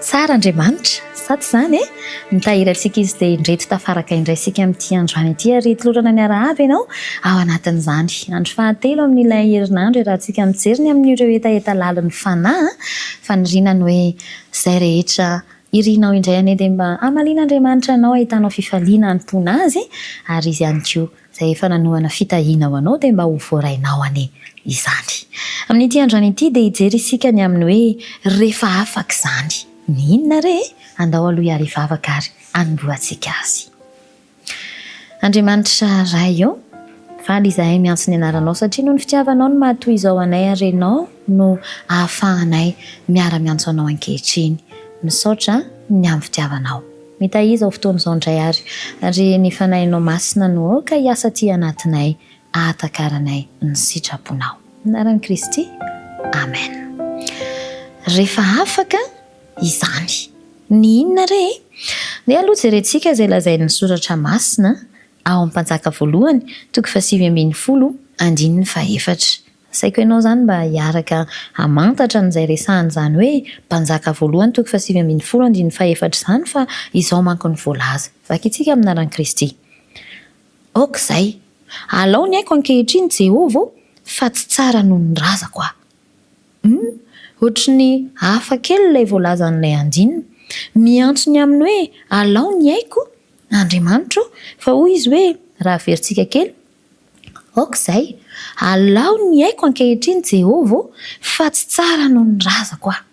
Tsara Andriamanitra, sa tsy izany e? Mitahiry antsika Izy dia indreto tafaraka indray isika amin'ity androany ity ary tolorana ny arahaba ianao ao anatin'izany. Andro fahatelo amin'ilay herinandro iarahantsika mijery ny amin'ireo hetaheta lalin'ny fanahy, faniriana ny hoe izay rehetra irinao indray anie dia mba hamalian'Andriamanitra anao ahitanao fifaliana hanompoana Azy ary Izy ihany koa Izay efa nanohana fitahiana ho anao dia mba ho voarainao anie izany. Amin'ity androany ity dia hijery isika ny amin'ny hoe rehefa afaka izany. Ny inona re e? Andao aloha hiary hivavaka ary hanombohantsika azy. Andriamanitra Ray ô, faly izahay miantso ny anaranao satria noho ny fitiavanao no maha toy izao anay ary Ianao no ahafahanay miara-miantso anao ankehitriny. Misaotra ny amin'ny fitiavanao. Mitahia izao fotoana izao indray ary, ary ny Fanahinao Masina no aoka hiasa aty anatinay hahatakaranay ny sitraponao. Amin'ny anaran'i Kristy. Amen. Rehefa afaka izany. Ny inona re e? Ndeha aloha jerentsika izay lazain'ny Soratra Masina ao amin'ny Mpanjaka Voalohany, toko fahasivy ambin'ny folo, andininy fahefatra. Asaiko ianao izany mba hiaraka hamantatra an'izay resahana izany hoe Mpanjaka voalohany toko fahasivy ambin'ny folo andininy fahefatra izany fa izao manko ny voalaza. Vakintsika amin'ny anaran'i Kristy. Aoka izay. Alao ny aiko ankehitriny Jehovah ô, fa tsy tsara noho ny razako aho. Hum, ohatry ny hafa kely ilay voalazan'ilay andininy. Miantso ny amin'ny hoe alao ny aiko Andriamanitra ô, fa hoy izy hoe, raha averintsika kely, Aoka izay! Alao ny aiko ankehitriny, Jehovah ô, fa tsy tsara noho ny razako aho.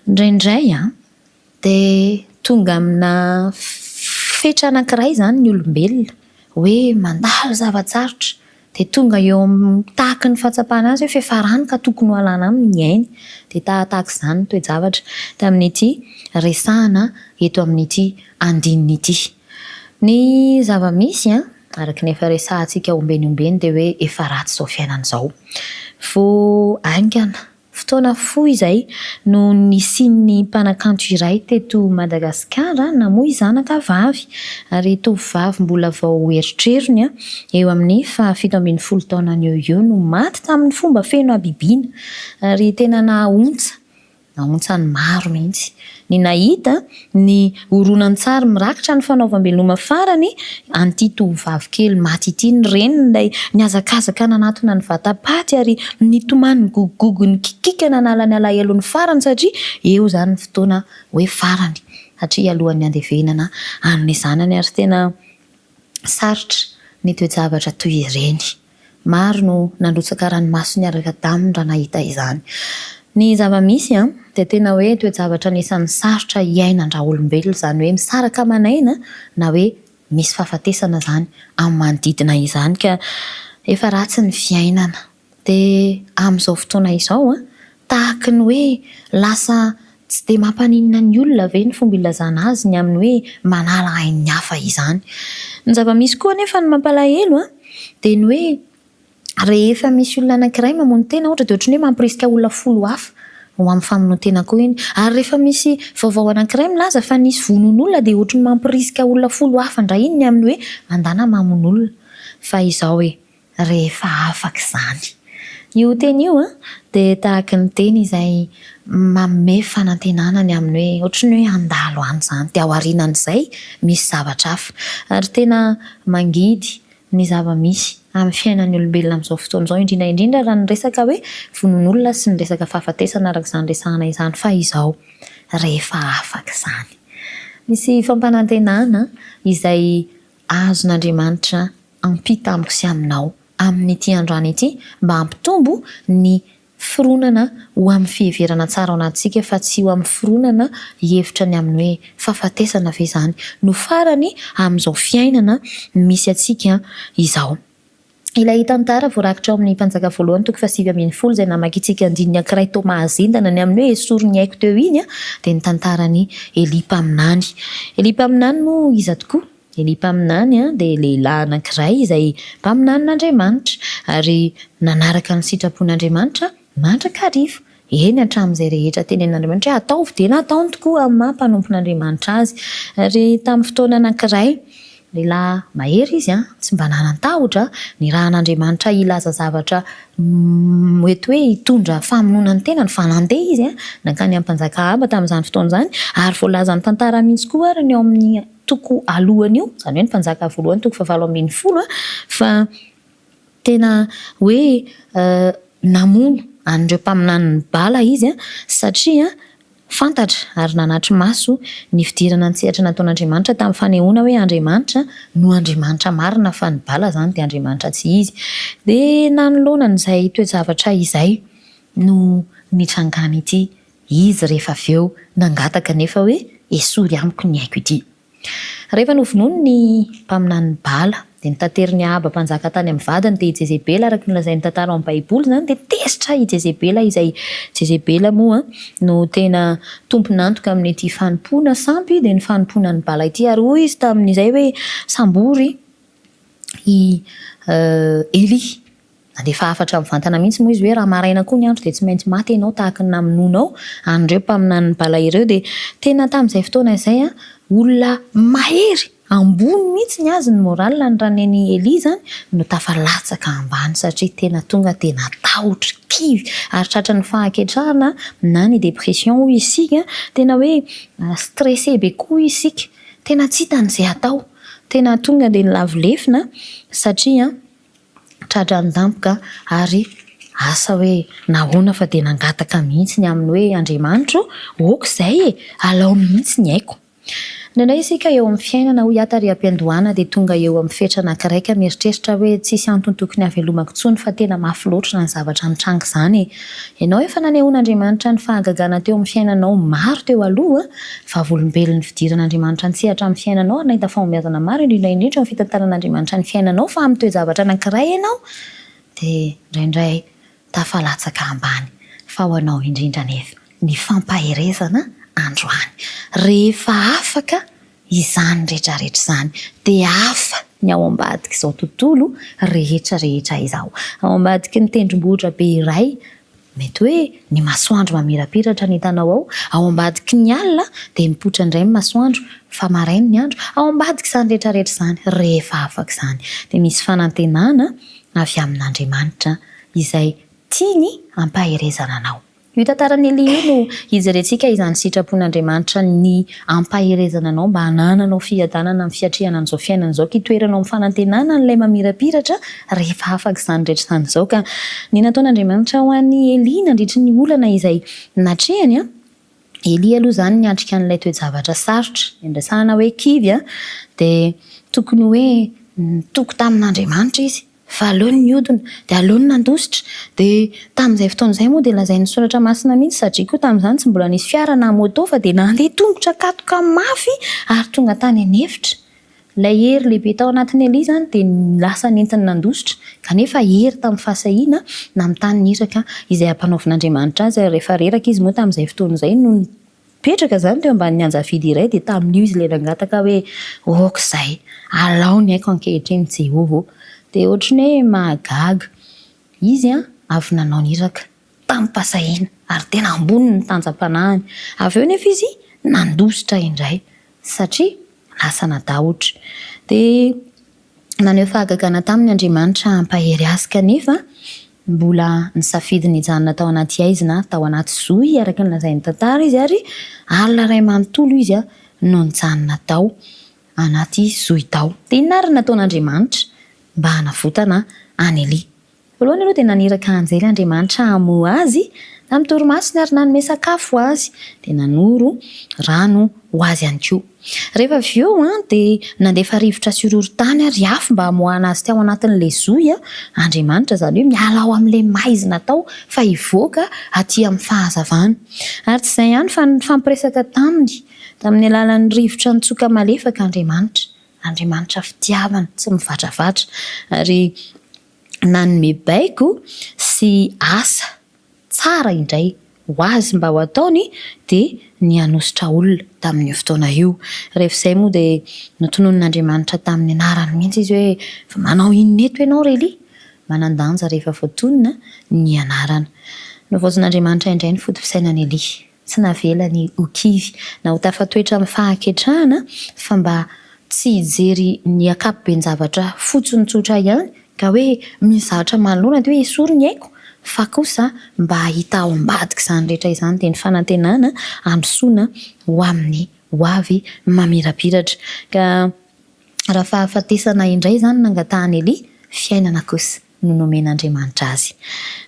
Indraindray dia tonga amina fetra anankiray izany ny olombelona, hoe mandalo zava-tsarotra, dia tonga eo amin'ny tahaky ny fahatsapana azy hoe fiafarany ka tokony ho alana aminy ny ainy. Dia tahatahaka izany ny toe-javatra tamin'ity resahana eto amin'ity andininy ity. Ny zava-misy an, araka ny efa resahantsika ombeny ombeny dia hoe efa ratsy izao fiainana izao. Vao haingana, fotoana fohy izay no nisian'ny mpanakanto iray teto Madagasikara namoy zanaka vavy, ary tovovavy mbola vao erotrerony, eo amin'ny faha 17 taonany eo ho eo no maty tamin'ny fomba feno habibiana, ary tena nahaontsa Nahontsa ny maro mihitsy ny nahita ny horonantsary mirakitra ny fanaovam-beloma farany an'ity tovovavy kely maty ity ny reniny ilay nihazakazaka nanatona ny vata-paty ary nitomany nigogogogo nikikika nanala ny alahelony farany satria eo izany ny fotoana hoe farany satria alohan'ny handevenana an'ilay zanany ary tena sarotra ny toe-javatra toy ireny. Maro no nandrotsaka ranomaso niaraka taminy raha nahita izany. Ny zava-misy dia tena hoe toe-javatra anisan'ny sarotra hiainan-draolombelona izany hoe misaraka aman'aina na hoe misy fahafatesana izany amin'ny manodidina izany ka efa ratsy ny fiainana. Dia amin'izao fotoana izao, tahaky ny hoe lasa tsy dia mampaninona ny olona ve ny fomba ilazana azy ny amin'ny hoe manala ain'ny hafa izany. Ny zava-misy koa anefa ny mampalahelo dia ny hoe rehefa misy olona anankiray mamono tena ohatra dia ohatran'ny hoe mampirisika olona 10 hafa ho amin'ny famonoan-tena koa iny. Ary rehefa misy vaovao anankiray milaza fa nisy vonoan'olona dia ohatran'ny mampirisika olona 10 hafa indray iny ny amin'ny hoe mandàna mamono olona. Fa izao e! rehefa afaka izany. Io teny io dia tahaky ny teny izay manome fanantenana ny amin'ny hoe ohatry ny hoe handalo any izany, dia ao aorianan'izay misy zavatra hafa. Ary tena mangidy ny zava-misy amin'ny fiainan'ny olombelona amin'izao fotoana izao, indrindra indrindra raha ny resaka hoe vonoan'olona sy ny resaka fahafatesana araka izany resahana izany fa izao rehefa afaka izany. Misy fampanantenana izay azon'Andriamanitra ampita amiko sy aminao amin'ity androany ity mba hampitombo ny fironana ho amin'ny fiheverana tsara ao anatintsika fa tsy ho amin'ny fironana hihevitra ny amin'ny hoe fahafatesana ve izany no farany amin'izao fiainana misy antsika izao. Ilay tantara voarakitra ao amin'ny Mpanjaka voalohany toko faha-19 izay namakintsika andininy ankiray toa mahazendana ny amin'ny hoe esory ny aiko teo iny dia ny tantaran'i Elia mpaminany. Elia mpaminany moa iza tokoa? Elia mpaminany dia lehilahy anankiray izay mpaminanin'Andriamanitra ary nanaraka ny sitrapon'Andriamanitra mandrakariva, eny hatramin'izay rehetra tenenin'Andriamanitra hoe ataovy dia nataony tokoa amin'ny maha mpanompon'Andriamanitra azy. Ary tamin'ny fotoana anankiray. Lehilahy mahery izy an, tsy mba nanan-tahotra, nirahan'Andriamanitra hilaza zavatra mety hoe hitondra famonoana ny tenany fa nandeha izy an, nankany amin'ny mpanjaka Ahaba tamin'izany fotoana izany, ary voalazan'ny tantara mihitsy koa ary ny ao amin'ny toko alohan'io, izany hoe ny mpanjaka voalohany toko fahavalo 18 fa tena hoe namono an'ireo mpaminanin'i Bala izy satria Fantatra ary nanatri-maso ny fidirana an-tsehatra nataon'Andriamanitra tamin'ny fanehoana hoe Andriamanitra no Andriamanitra marina fa ny Bala izany dia Andriamanitra tsy izy. Dia nanoloana an'izay toe-javatra izay no nitrangan'ity izy rehefa avy eo nangataka anefa hoe esory amiko ny aiko ity. Rehefa novonoiny ny mpaminanin'i Bala, dia notaterin'i Ahaba mpanjaka tany amin'ny vadiny, dia i Jezebela, araka ny lazain'ny tantara ao amin'ny Baiboly izany, dia tezitra i Jezebela, izay Jezebela moa no tena tompon'antoka amin'ity fanompoana sampy, dia ny fanompoana an'i Bala ity, ary hoy izy tamin'izay hoe, Sambory i Elia. Nandefa hafatra mivantana mihitsy moa izy hoe raha maraina koa ny andro dia tsy maintsy maty ianao tahaka ny namonoanao an'ireo mpaminanin'i Bala ireo. Dia tena tamin'izay fotoana izay olona mahery, ambony mihitsy ny azy ny moral ny ranen'i Elia izany no tafalatsaka ambany satria tena tonga dia natahotra, kivy ary tratran'ny fahaketrahana na ny dépression hoy isika, tena hoe stressé be koa isika, tena tsy hitany izay atao, tena tonga dia nilavo lefona satria Tratran'ny tampoka ary asa hoe nahoana fa dia nangataka mihitsy ny amin'ny hoe Andriamanitro ô, ok izay e, alao mihitsy ny aiko. Indraindray isika eo amin'ny fiainana hoy aho tary am-piandohana dia tonga eo amin'ny fetra anankiray ka mieritreritra hoe tsisy antony tokony hahavelomako intsony fa tena mafy loatra izany zavatra nitranga izany e. Ianao efa nanehoan'Andriamanitra ny fahagagana teo amin'ny fiainanao maro teo aloha, Vavolombelon'ny fidiran'Andriamanitra an-tsehatra amin'ny fiainanao ary nahita fahombiazana maro indrindra indrindra eo amin'ny fitantanan'Andriamanitra ny fiainanao fa amin'ny toe-javatra anankiray ianao dia indraindray tafalatsaka ambany fa ho anao indrindra anefa ny fampaherezana androany rehefa afaka izany rehetra rehetra izany dia hafa ny ao ambadik'izao tontolo rehetra rehetra izao ao ambadiky ny tendrombohitra be iray Mety hoe ny masoandro mamirapiratra ny hitanao ao, ao ambadiky ny alina dia mipoitra indray ny masoandro fa maraina ny andro, ao ambadik'izany rehetra rehetra izany, rehefa afaka izany dia misy fanantenana avy amin'Andriamanitra izay tiany hampaherezana anao. Io tantaran'i Elia io no hijerentsika izany sitrapon'Andriamanitra ny hampaherezana anao mba hanananao fiadanana amin'ny fiatrehana an'izao fiainana izao, hitoeranao amin'ny fanantenana an'ilay mamirapiratra rehefa afaka izany rehetra izany izao. Ka ny nataon'Andriamanitra ho an'i Elia nandritry ny olana izay natrehany, Elia aloha izany niatrika an'ilay toe-javatra sarotra, niresahana hoe kivy, dia tokony hoe nitoky tamin'Andriamanitra izy, fa aleony niodina, dia aleony nandositra. Dia tamin'izay fotoana izay moa dia lazain'ny Soratra Masina mihitsy, satria koa tamin'izany tsy mbola nisy fiara na moto fa dia nandeha tongotra katoka mafy ary tonga tany an'efitra. Ilay hery lehibe tao anatin'i Elia izany dia lasa nentiny nandositra, kanefa hery tamin'ny fahasahiana namitany ny iraka izay ampanaovin'Andriamanitra azy, ary rehefa reraka izy moa tamin'izay fotoana izay no nipetraka izany teo ambanin'ny anjavidy iray dia tamin'io izy ilay nangataka hoe, Ok izay, alao ny aiko ankehitriny Jehovah ô. Dia ohatry ny hoe mahagaga, izy avy nanao ny iraka tamim-pahasahiana ary tena ambony ny tanjam-panahiny, avy eo nefa izy nandositra indray satria lasa natahotra. Dia naneho fahagagana taminy Andriamanitra hampahery azy kanefa mbola nisafidy ny hijanona tao anaty haizina, tao anaty zohy araka ny lazain'ny tantara izy ary alina iray manontolo izy no nijanona tao anaty zohy tao. Dia inona ary no nataon'Andriamanitra mba hanavotana an'i Elia? Voalohany aloha dia naniraka anjely Andriamanitra hamoha azy tamin'ny torimasony ary nanome sakafo ho azy, dia nanoro rano ho azy ihany koa. Rehefa avy eo dia nandefa rivotra sy horohorontany ary afo mba hamoahana azy tao anatin'ilay zohy Andriamanitra, izany hoe miala ao amin'ilay maizina tao fa hivoaka aty amin'ny fahazavana. Ary tsy izay ihany fa nifampiresaka taminy tamin'ny alalan'ny rivotra nitsoka malefaka Andriamanitra. Andriamanitra fitiavana, tsy mivatravatra, ary nanome baiko sy asa tsara indray ho azy mba ho ataony dia ny hanosotra olona tamin'io fotoana io. Rehefa izay moa dia notononin'Andriamanitra tamin'ny anarany mihitsy izy hoe, fa manao inona eto ianao ry Elia? Manan-danja rehefa voatonona ny anarana. Novaozin'Andriamanitra indray ny foto-pisainan'i Elia. Tsy navelany ho kivy na ho tafatoetra amin'ny fahaketrahana fa mba. tsy hijery ny ankapoben-javatra fotsiny tsotra ihany ka hoe misy zavatra manoloana dia hoe esory ny aiko fa kosa mba hahita ao ambadik'izany rehetra izany dia ny fanantenana handrosoana ho amin'ny ho avy mamirapiratra. Ka raha fahafatesana indray izany no nangatahan'i Elia, fiainana kosa no nomen'Andriamanitra azy.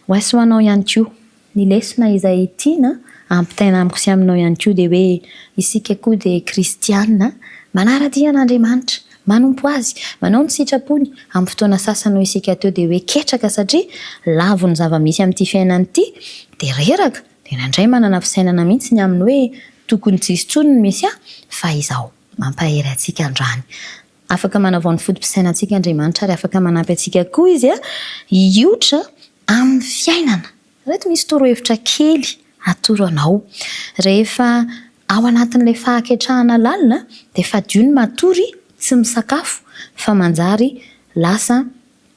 Ho ahy sy ho anao ihany koa. Ny lesona izay tiana ampitaina amiko sy aminao ihany koa dia hoe isika koa dia kristiana manara-dia an'Andriamanitra, manompo Azy, manao ny sitrapony, amin'ny fotoana sasany hoy isika teo dia hoe ketraka satria lavon'ny zava-misy amin'ity fiainana ity dia reraka, dia indraindray manana fisainana mihitsy ny amin'ny hoe tokony tsy hisy intsony ny Mesia fa izao mampahery antsika androany. Afaka manavao ny foto-pisainantsika Andriamanitra ary afaka manampy antsika koa Izy hiotra amin'ny fiainana. Ireto misy torohevitra kely atoro anao. Rehefa ao anatin'ilay fahaketrahana lalina dia fadio ny matory tsy misakafo fa manjary lasa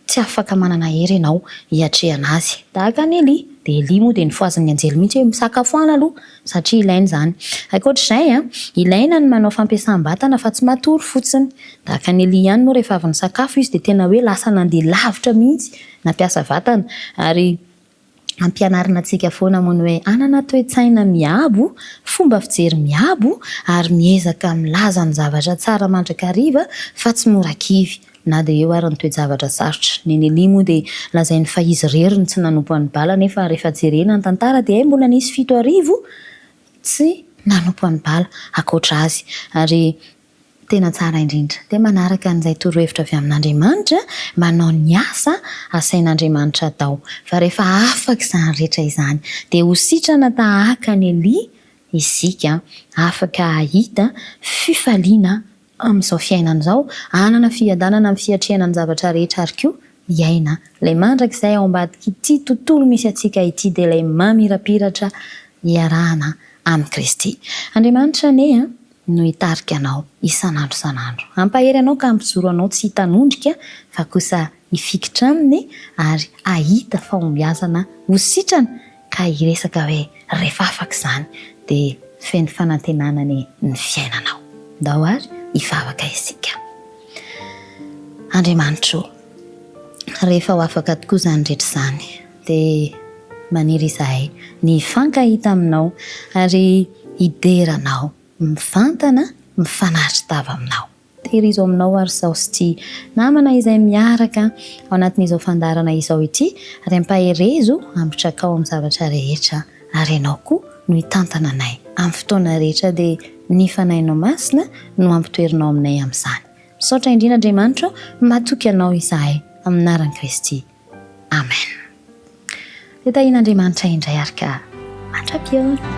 tsy afaka manana hery ianao hiatrehana azy. Tahaka an'i Elia. Dia Elia moa dia nofohazin'ny anjely mihitsy hoe misakafoana aloha satria ilaina izany. Ankoatra izay, ilaina ny manao fampiasam-batana fa tsy matory fotsiny. Tahaka an'i Elia ihany moa rehefa avy nisakafo izy dia tena hoe lasa nandeha lavitra mihitsy nampiasa vatana. Ary ampianarina antsika foana moa ny hoe hanana toe-tsaina miabo, fomba fijery miabo ary miezaka milaza ny zavatra tsara mandrakariva fa tsy mora kivy na dia eo ary ny toe-javatra sarotra. Neny Elia moa dia lazainy fa izy irery no tsy nanompo an'i Bala nefa rehefa jerena ny tantara dia hay mbola nisy 7000 tsy nanompo an'i Bala ankoatra azy ary Tena tsara indrindra dia manaraka an'izay torohevitra avy amin'Andriamanitra, manao ny asa asain'Andriamanitra atao. Fa rehefa afaka izany rehetra izany, dia ho sitrana tahaka an'i Elia isika, afaka hahita fifaliana amin'izao fiainana izao, hanana fiadanana amin'ny fiatrehana ny zavatra rehetra ary koa hiaina ilay mandrakizay ao ambadik'ity tontolo misy antsika ity, dia ilay mamirapiratra iarahana amin'i Kristy. Andriamanitra anie no hitarika anao isan'andro isan'andro. Hampahery anao ka hampijoro anao tsy hitanondrika fa kosa hifikitra aminy ary hahita fahombiazana ho sitrana ka hiresaka hoe rehefa afaka izany dia feno fanantenana anie ny fiainanao. Ndao ary hivavaka isika. Andriamanitra o, rehefa ho afaka tokoa izany rehetra izany dia maniry izahay ny hifankahita aminao ary hidera anao mivantana mifanatri-tava aminao. Tehirizo aminao ary izaho sy ity namana izay miaraka ao anatin'izao fandaharana izao ity ary ampaherezo hampitrakao amin'ny zavatra rehetra ary ianao koa no hitantana anay amin'ny fotoana rehetra dia ny Fanahinao Masina no hampitoerinao aminay amin'izany. Misaotra indrindra Andriamanitra ô, matoky Anao izahay amin'ny anaran'i Kristy. Amen. Dia tahian'Andriamanitra indray ary ka mandra-pihaona.